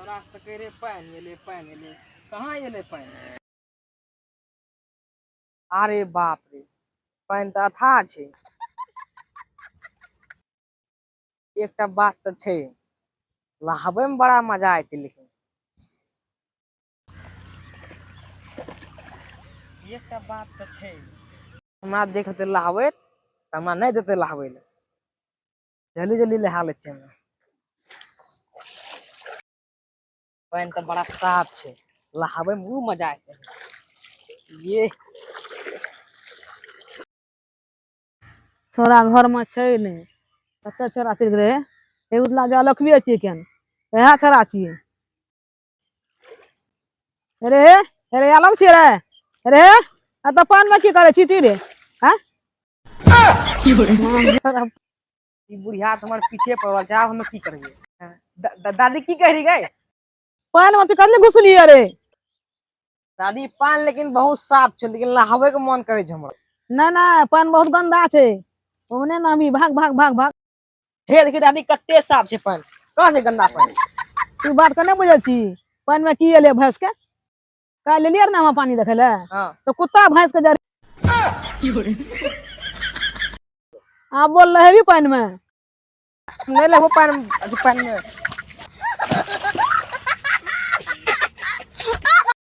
छोरा से तऽ कहै रहै पानि एलै, पानि एलै, कहाँ एलै पानि? अरे बाप रे, पानि तऽ अथाह छै। एकटा बात तऽ छै, नहाबै मे बड़ा मजा एतै। लेकिन एकटा बात तऽ छै, हमरा देख लेतै नहाबैत तऽ हमरा नहि देतै नहाबै लए। जल्दी जल्दी नहा लै छियै। हमरा पानि तऽ बड़ा साफ छै, नहाबै मे खूब मजा एतै। ये छोरा घरमे छै नहि, कतऽ छोरा चलि गेलै? हे उजला जे अलखबे छियै केन, इएह छोरा छियै। अरे अरे, अलग छियै रे। अरे, एतऽ पानिमे की करै छी ती रे? आँय, ई बुढ़िया तऽ हमर पीछे पड़ल छै, आब हम की करबै? दादी, की कह रही गए? पानिमे तू कथी घुसलियै रे? दादी, पानि लेकिन बहुत साफ छै, लेकिन नहाबै के मन करै छै हमरा। नहि नहि, पानि बहुत गन्दा छै, ओने नामी। भाग भाग भाग भाग। हे देखी दादी, कते साफ छै पानि, कहाँ छै गन्दा पानि? ई बात के नहि बुझै छी? पानिमे की एलै भैंस के? काल्हि लेलियै ने हम पानि देखै लए। हाँ। तऽ कुत्ता भैंस के जर आब बोल, नहेबी पानिमे? नहि लेबो पानि, अथी पानि मे।